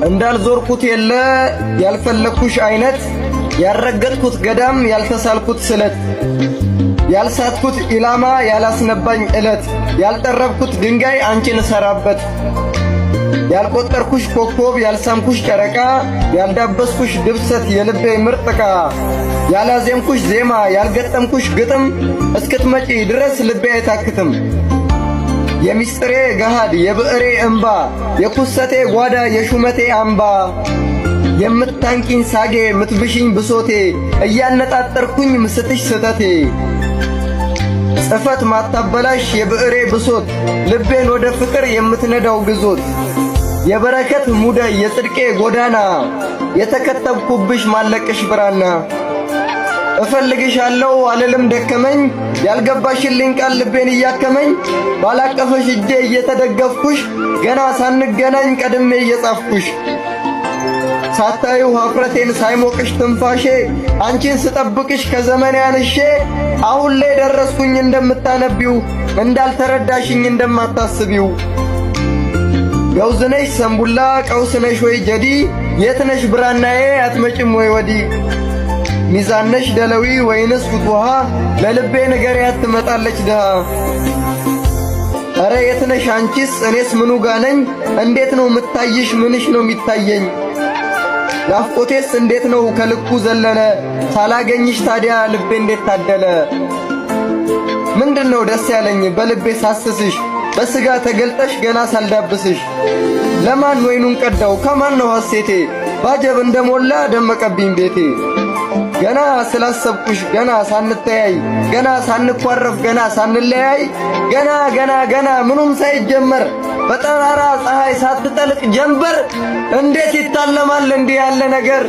እንዳልዞርኩት የለ ያልፈለግኩሽ አይነት፣ ያልረገጥኩት ገዳም፣ ያልተሳልኩት ስለት፣ ያልሳትኩት ኢላማ፣ ያላስነባኝ እለት፣ ያልጠረብኩት ድንጋይ አንቺን እሰራበት፣ ያልቆጠርኩሽ ኮከብ፣ ያልሳምኩሽ ጨረቃ፣ ያልዳበስኩሽ ድብሰት የልቤ ምርጥ ዕቃ፣ ያላዜምኩሽ ዜማ፣ ያልገጠምኩሽ ግጥም፣ እስክትመጪ ድረስ ልቤ አይታክትም። የሚስጥሬ ገሃድ፣ የብዕሬ እምባ፣ የኩሰቴ ጓዳ፣ የሹመቴ አምባ፣ የምታንቂኝ ሳጌ፣ ምትብሽኝ ብሶቴ፣ እያነጣጠርኩኝ ምስትሽ ስተቴ፣ ጽፈት ማታበላሽ የብዕሬ ብሶት፣ ልቤን ወደ ፍቅር የምትነዳው ግዞት፣ የበረከት ሙዳይ፣ የጽድቄ ጎዳና፣ የተከተብኩብሽ ማለቅሽ ብራና፣ እፈልግሻለሁ አልልም ደከመኝ፣ ያልገባሽልኝ ቃል ልቤን እያከመኝ፣ ባላቀፈሽ እጄ እየተደገፍኩሽ፣ ገና ሳንገናኝ ቀድሜ እየጻፍኩሽ፣ ሳታዩ ሀፍረቴን ሳይሞቅሽ ትንፋሼ፣ አንቺን ስጠብቅሽ ከዘመኔ አንሼ፣ አሁን ላይ ደረስኩኝ እንደምታነቢው፣ እንዳልተረዳሽኝ እንደማታስቢው። ገውዝነሽ ሰንቡላ፣ ቀውስነሽ ወይ ጀዲ፣ የትነሽ ብራናዬ አትመጭም ወይ ወዲ? ሚዛነሽ ደለዊ ወይንስ ውሃ? ለልቤ ንገሪያት ትመጣለች ድሃ። ኧረ የትነሽ አንቺስ? እኔስ ምኑ ጋ ነኝ? እንዴት ነው ምታይሽ? ምንሽ ነው የሚታየኝ? ናፍቆቴስ እንዴት ነው ከልኩ ዘለለ? ሳላገኝሽ ታዲያ ልቤ እንዴት ታደለ? ምንድነው ደስ ያለኝ በልቤ ሳስስሽ፣ በስጋ ተገልጠሽ ገና ሳልዳብስሽ? ለማን ወይኑን ቀዳው? ከማን ነው ሐሴቴ? ባጀብ እንደሞላ ደመቀብኝ ቤቴ። ገና ስላሰብኩሽ፣ ገና ሳንተያይ፣ ገና ሳንኳረፍ፣ ገና ሳንለያይ፣ ገና ገና ገና ምኑም ሳይጀመር፣ በጠራራ ፀሐይ ሳትጠልቅ ጀንበር፣ እንዴት ይታለማል እንዲህ ያለ ነገር?